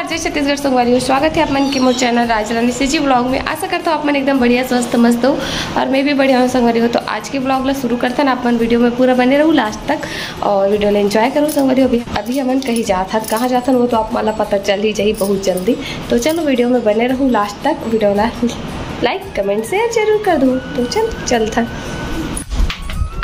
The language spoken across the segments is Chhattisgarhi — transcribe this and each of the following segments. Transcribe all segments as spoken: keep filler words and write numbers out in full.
जय छत्तीसगढ़ संगवारी हो, स्वागत है आप मन के मोर चैनल राजरानी सीजी व्लॉग में। आशा करता हूँ आप मन एकदम बढ़िया, स्वस्थ, मस्त हो और मैं भी बढ़िया हूँ संगवारी हो। तो आज के व्लॉग ला शुरू करथन, आप मन वीडियो में पूरा बने रहू लास्ट तक और वीडियो ला एंजॉय करू संगवारी हो। अभी, अभी हमन कहीं जात हन, कहाँ जात हन वो तो आप मन ला पता चल ही जाही बहुत जल्दी। तो चलो वीडियो में बने रहू लास्ट तक, वीडियो ला लाइक, कमेंट, शेयर जरूर कर दू। तो चल, चलथन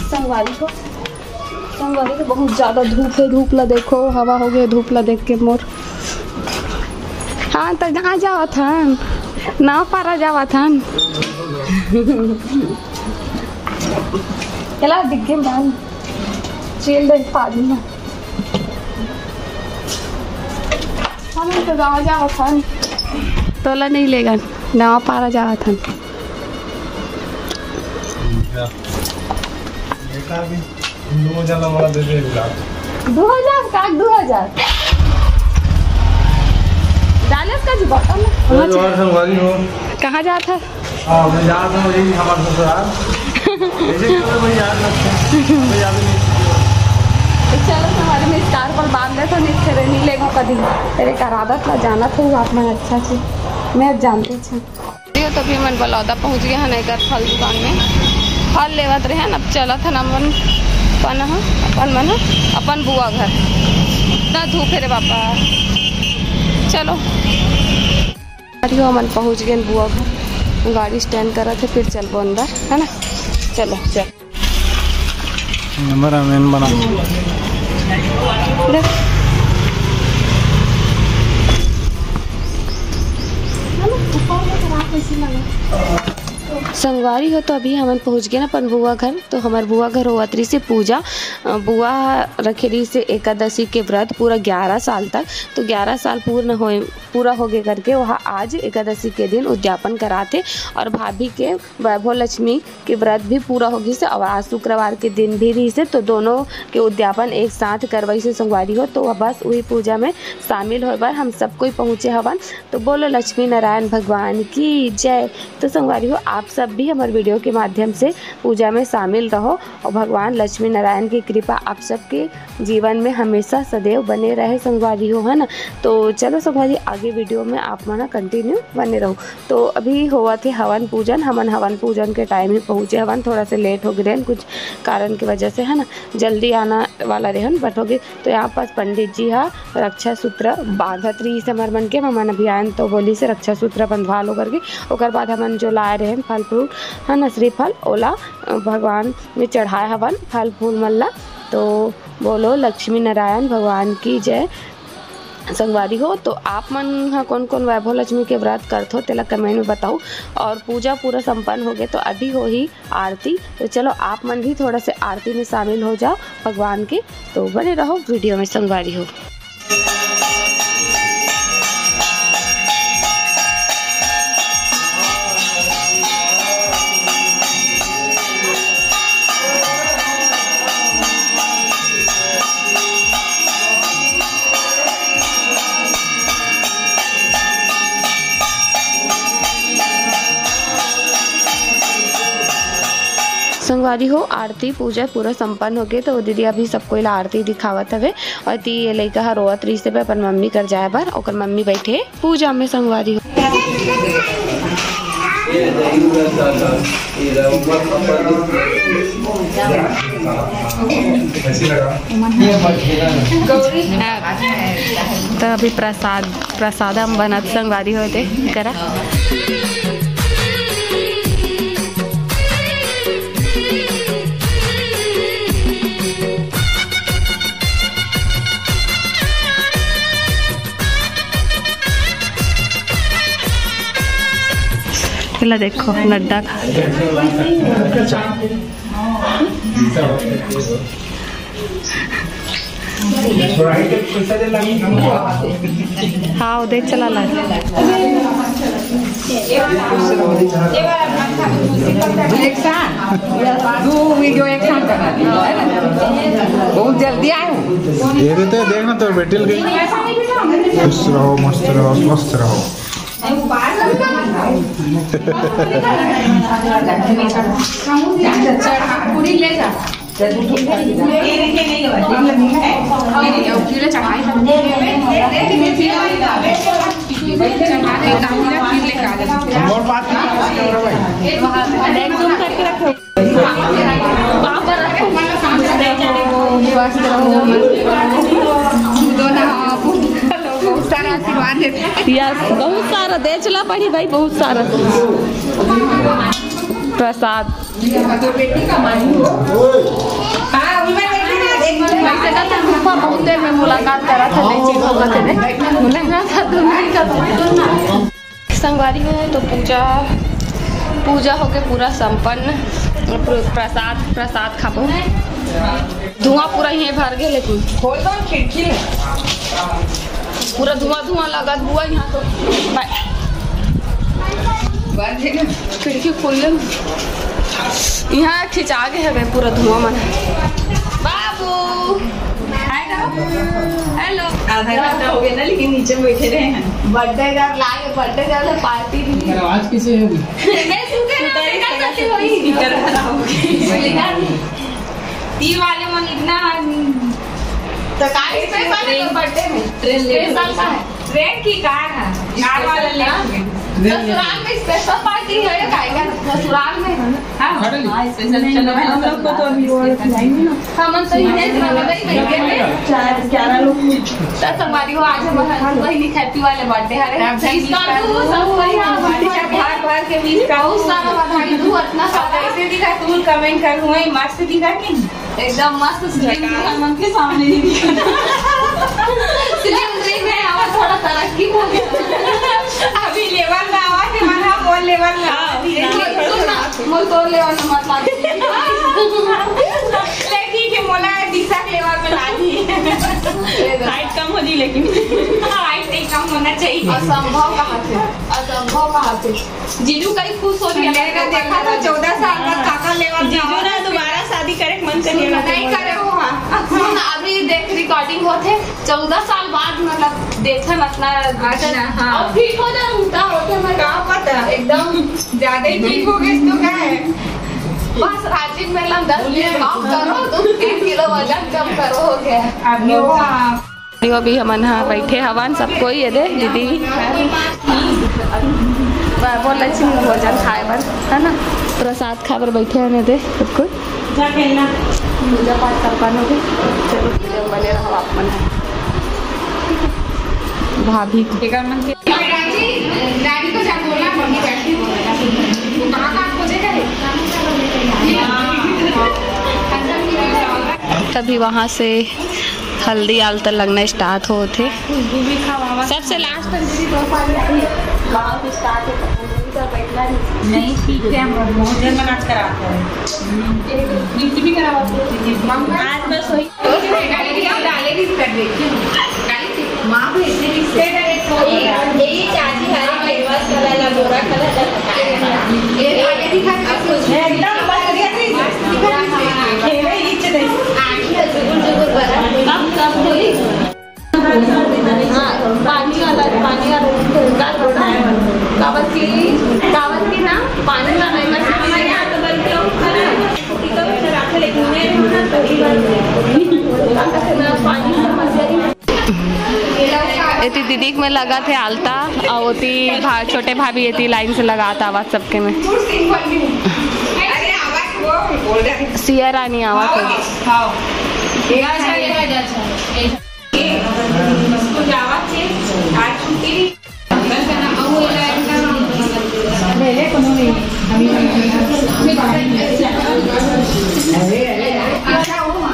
संगवारी हो। संगवारी हो, बहुत ज्यादा धूप है, धूप ला देखो, हवा हो गया धूप ला देख के मोर। हाँ, तो कहाँ जावत हन? नवापारा जावत हन। एला डिग्गी में डाल, चल दे पानी में। हम तो गाँव जावत हन, तोला नहीं लेगन, नवापारा जावत हन। बेटा भी दो हजार वाला दे दे। दो हजार का, दो हजार डाले इसका जी बॉटल में। तो जो हर संगवारी हो। कहाँ जात है? हाँ, मैं जात हूँ, यही हमारे ससुराल। ऐसे कर लो, मैं याद रखता हूँ। मैं याद नहीं। तो चलो, तुम्हारे में स्टार पर बांध दे तो नहीं, तेरे नहीं लेगो कभी। तेरे कर आदत ला जाना था वो आप मन अच्छा से। मैं अब जानती थी। तो अभी मन बलौदा पहुँच गए हन, एकर फल दुकान में फल लेवत रहे हन। अब चलत हन अपन, अपन ह, अपन मन ह, अपन बुआ घर। इतना धूप है रे बापा। चलो। अरे, हमन पहुँच गए बुआ घर, गाड़ी स्टैंड करत है, फिर चलबो अंदर, है ना? चलो, चल। कैमरामैन बना। संगवारी हो, तो अभी हमन पहुँच गए ना अपन बुआ घर। तो हमार बुआ घर होवत रही से पूजा, अ, बुआ रखे रही से एकादशी के व्रत पूरा ग्यारह साल तक। तो ग्यारह साल पूर्ण होए, पूरा होगे करके वहाँ आज एकादशी के दिन उद्यापन कराथे और भाभी के वैभव लक्ष्मी के व्रत भी पूरा होगिस हे और आज शुक्रवार के दिन भी रहिस हे, तो दोनों के उद्यापन एक साथ करवाइस हे संगवारी हो। तो बस वही पूजा में शामिल होए बर हम सब कोई पहुँचे हवन। तो बोलो लक्ष्मी नारायण भगवान की जय। तो संगवारी हो, आप सब भी हमारे वीडियो के माध्यम से पूजा में शामिल रहो और भगवान लक्ष्मी नारायण की कृपा आप सबके जीवन में हमेशा सदैव बने रहे संगवारी हो, है ना। तो चलो संगवारी, आगे वीडियो में आप मन कंटिन्यू बने रहो। तो अभी होवत हे हवन पूजन, हमन हवन पूजन के टाइम ही पहुँचे हवन, थोड़ा से लेट हो गए रहेन कुछ कारण की वजह से, है ना, जल्दी आना वाला रहेन, बट हो गए। तो यहाँ पास पंडित जी हा रक्षा सूत्र बांधत रहिस हमर मन के, हमन अभी आयन तो बोलिस हे रक्षा सूत्र बंधवा लो करके। ओकर बाद हमन जो लाए रहेन फल फ्रूट, है ना, श्रीफल, ओला भगवान में चढ़ाए हवन फल फूल मन ला। तो बोलो लक्ष्मी नारायण भगवान की जय। संगवारी हो, तो आप मन ह कौन कौन वैभव लक्ष्मी के व्रत करथो, तेला कमेंट में बताओ। और पूजा पूरा संपन्न हो गए, तो अभी होही आरती। तो चलो, आप मन भी थोड़ा से आरती में शामिल हो जाओ भगवान के। तो बने रहो वीडियो में संगवारी हो। संगवारी हो, आरती पूजा पूरा संपन्न होगे, तो दीदी अभी सबको ला आरती दिखावत हवे। और ती ये लइका ह रोवत रहिस हे अपन मम्मी कर जाए बर, ओकर मम्मी बैठे पूजा में संगवारी हो। तो अभी प्रसाद, प्रसाद हम बनत संगवारी होते करा। एला देखो, नड्डा खा। हाँ, उदय चला ला। एक साथ, दो वीडियो एक साथ बना दी, है ना? बहुत जल्दी आए हो। ये देते हैं, देखना तो बेटिल गई। खुश रहो, मस्त रहो, स्वस्थ रहो। पूरी ले जा। एकदम करके रखो। पापा रखो। स्वस्थ रहो, मस्त रहो। कूदो ना आप। बहुत सारा आशीर्वाद देते हैं। यस, बहुत सारा दे चला पड़ी भाई, बहुत सारा। प्रसाद। वैसे का तो रूपा बहुत देर में मुलाकात करा था, नहीं चीज होगा थे, मुलाकात था तो नहीं का। संगवारी हो, तो पूजा, पूजा होके पूरा संपन्न। प्र-, प्रसाद, प्रसाद खाबो। धुआं पूरा यहीं भर गए, लेकिन खोल दो खिड़की ले। पूरा धुआं, धुआं लगत बुआ यहाँ तो। बंद है ना? खिड़की खोल ले। यहाँ खिंचा गए हवे पूरा धुआं मन। बाबू। हाय करो। हेलो। आधा घंटा हो गया ना, लेकिन नीचे बैठे रहे हैं। बर्थडे गर्ल आए, बर्थडे गर्ल पार्टी भी। आज कैसे होगी? मैं सुते ना, बेटा कैसे होई? स्पीकर खराब हो गया। स्पीकर नहीं। ई वाले मन इतना तो का स्पेशल है बर्थडे में? स्पेशल का है? ट्रेन की कार है, कार वाला ले। ससुराल में स्पेशल पार्टी है, काय का? ससुराल में है ना? हाँ, हाँ, स्पेशल। चलो, हम लोग को तो अभी वो खिलाएंगे ना। हम तो इन्हें तो बता ही नहीं है। चार, ग्यारह लोग। तो संगवारी हो, आज हमारा बहनी हैप्पी वाले बर्थडे है रे। इसका तो सब कोई यहाँ भर भर के मिस कर बहुत सारा बधाई दू, इतना सारा। कैसे दिखा तू, कमेंट कर हुए, मस्त दिखा कि एकदम मस्त स्लिम दिखा, मन के सामने नहीं दिखा। स्लिम ड्रीम है, अब थोड़ा तरक्की हो गया। अभी लेवल में आवा थे, मन हम वो लेवल में आवा थे। हाँ, सुन ना, मोर तोर लेवल में मत ला दे। ले ठीक है, मोला दिशा के लेवल में ला दी। हाइट कम हो जी, लेकिन हाइट नहीं कम होना चाहिए। असंभव कहा थे, असंभव कहा थे। जीजू कई खुश हो गया। मैंने देखा था चौदह साल बाद काका लेवल में जीजू ना दोबारा शादी करे के मन कर नहीं करे हो। हाँ, सुन, अभी देख रिकॉर्डिंग होते, चौदह साल बाद मतलब देखन अतना अच्छा, हाँ। और फिट हो जा, उल्टा होते मैं का पता, एकदम ज्यादा ही ठीक हो गए तो क्या है। बस राजीव मेला में दस किलो कम करो, दो तीन किलो वजन कम करो, हो गया। अभी वो, हाँ। अभी हमन ह बैठे हवन सब कोई, ये दे दीदी। ब-, बोल रही थी भोजन खाए बर, है ना, प्रसाद खाए बर बैठे हन, ये दे सब कोई। जा खेलना। पूजा पाठ कर पाना भी। चलो, बने रहो आप मन। भाभी। एकर मन के डैडी, डैडी को जा बोलना, मम्मी बैठी है। वो कहाँ, कहाँ खोजेगा रे? तभी वहाँ से हल्दी आलता लगना स्टार्ट होत हे। सबसे लास्ट में दीदी दो साल में गाँव के स्टार्ट है, तो उनका बैठना नहीं। नहीं, ठीक है, हम बहुत जन मना कराते हैं। गिफ्ट भी करावा। आज बस वही। माँ भेजने की से। ए, ए, चाची हरे केवल कलर ला, गोरा कलर ला। ये आगे दिखा दे। एकदम बढ़िया से खेले ही चले। आँखी है जुगुर जुगुर बरा। कब, कब बोली? हाँ, पानी वाला, पानी वाला। काबर की, काबर की ना, पानी वाला है, बस। हमारे यहाँ तो बल्कि लोग ना, कुट्टी का भी रखा, लेकिन मैं ना, तभी बंद है। पानी समस्या नहीं। एती दीदी में लगा थे आलता, और ओती भा-, छोटे भाभी एती लाइन से लगा था आवाज सबके में। सिया रानी आवा थे।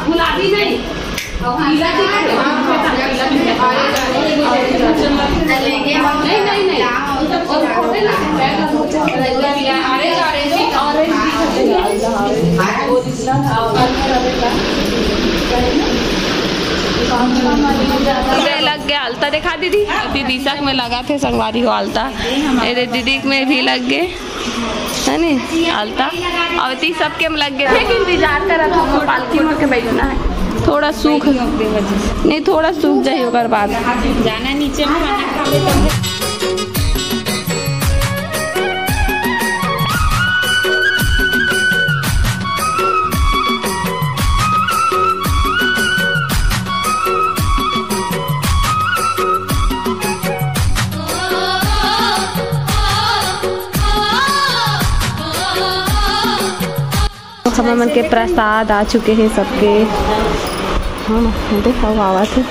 गुलाबी नहीं। लग गया आलता, देखा दीदी, दीदी सक में लगा थे संगवारी हो आलता, मेरे दीदी में भी लग गए। है नी? आलता। अब ती सबके में लग गए। लेकिन इंतजार करा था, पालकी में के बैठना है। थोड़ा सूख, नहीं, थोड़ा सूख जाए ओकर बाद। जाना नीचे में खाना खा ले तब। हमर मन के प्रसाद आ चुके हे सबके। हाँ, देखो, आवत हे।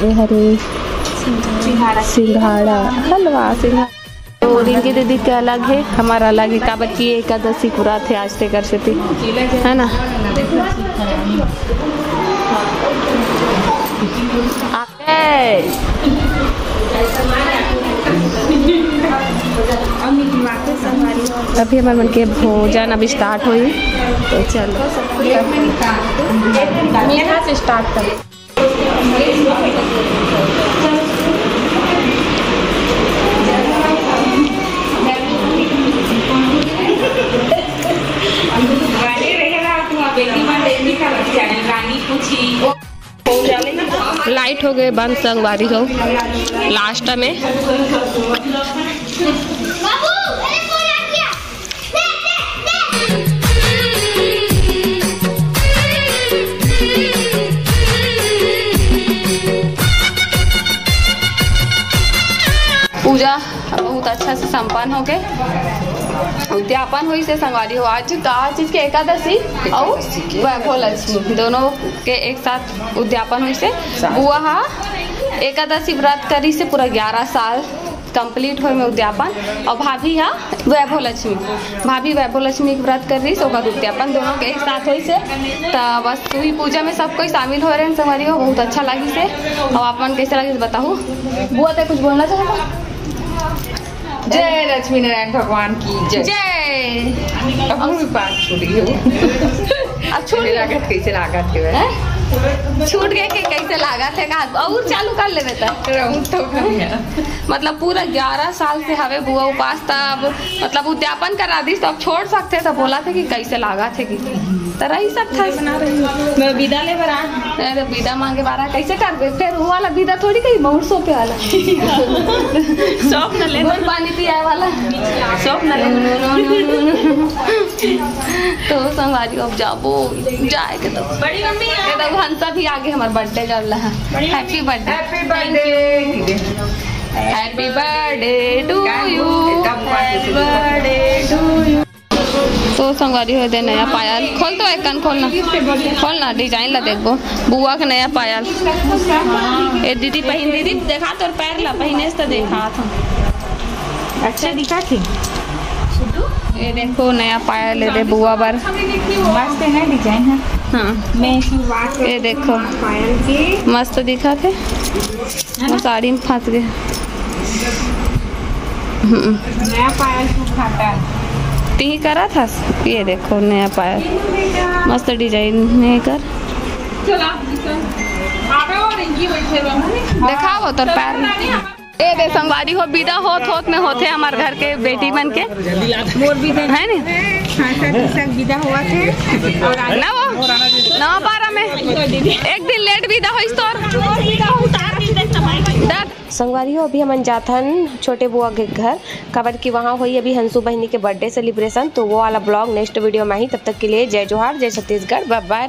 ए हरे सिंघाड़ा, हलवा सिंघाड़ा। तो रिंकी दीदी के अलग हे, हमर अलग हे, काबर कि एकादशी पूरा थे आज, तेकर सेती, है ना? ए। अभी हमर मन के भोजन अभी start होई, तो चलो मीठा से start कर। Light हो गए बंद संगवारी हो last में। पूजा बहुत अच्छा से संपन्न हो गए। उद्यापन हुई से संगवारी हो, आज का चीज के एकादशी और वैभव लक्ष्मी दोनों के एक साथ उद्यापन हुई से। बुआ हा एकादशी व्रत करी से पूरा ग्यारह साल complete होए में उद्यापन, और भाभी हा वैभव लक्ष्मी, भाभी वैभव लक्ष्मी के व्रत कर रही से ओकर उद्यापन दोनों के एक साथ होई से। त बस वही पूजा में सब कोई शामिल हो रहे हैं संगवारी हो, बहुत अच्छा लगी से। और आप मन कैसे लगी बताओ। बुआ, ते कुछ बोलना चाहता? जय लक्ष्मी नारायण भगवान की जय। जय। अब मुंह में पास छूट गई हो। अब छूट कैसे लागत, कैसे लागत है? हैं? छूट गए के कैसे लागत है का? और चालू कर लेवे त। रहूं तो कम है। मतलब पूरा ग्यारह साल से हवे बुआ उपास, तब मतलब उद्यापन करा दिस, तब छोड़ सकते, तब बोला थे कि कैसे लागत है कि त रही सकता है। मैं विदा ले बर आ। अरे विदा मांगे बारा कैसे करबे? फिर वो वाला विदा थोड़ी कही, मौर सौंपे वाला। सौंप न ले। गुड़ पानी पियाए वाला। सौंप न ले। तो संगवारी अब जाबो, जाए के तो। बड़ी मम्मी ये तो हंसा भी आगे हमार birthday चल रहा है। Happy birthday। Happy birthday। Happy birthday to you। Happy birthday to you। तो संगवारी हो दे नया पायल, खोल तो एक कान खोलना, खोलना design ला देखबो, बुआ के नया पायल। ए दीदी पहिन, दीदी देखा तोर पैर ला, पहिने से तो देखा था। अच्छा दिखा थे। ये देखो नया पायल ले दे बुआ बर। मस्त है design है। हाँ। मैं शुरुआत ये देखो। पायल के। मस्त दिखा थे। वो साड़ी में फंस गए। हम्म। नया पायल तू खाता है। ती करा था। ये देखो नया पायल, मस्त design है कर। दिखाओ तो पैर। ए दे संगवारी हो, विदा होत होत में होथे हमार घर के बेटी मन के। मोर विदा है नी? हाँ, सर, सब विदा हुआ थे। और आज ना वो, नवा पारा में एक दिन late विदा होइस तोर। डर। संगवारी हो, अभी हमन जाथन छोटे बुआ के घर, काबर कि वहाँ होई अभी हंसू बहिनी के birthday celebration, तो वो वाला vlog next video में ही। तब तक के लिए जय जोहार, जय छत्तीसगढ़, bye bye।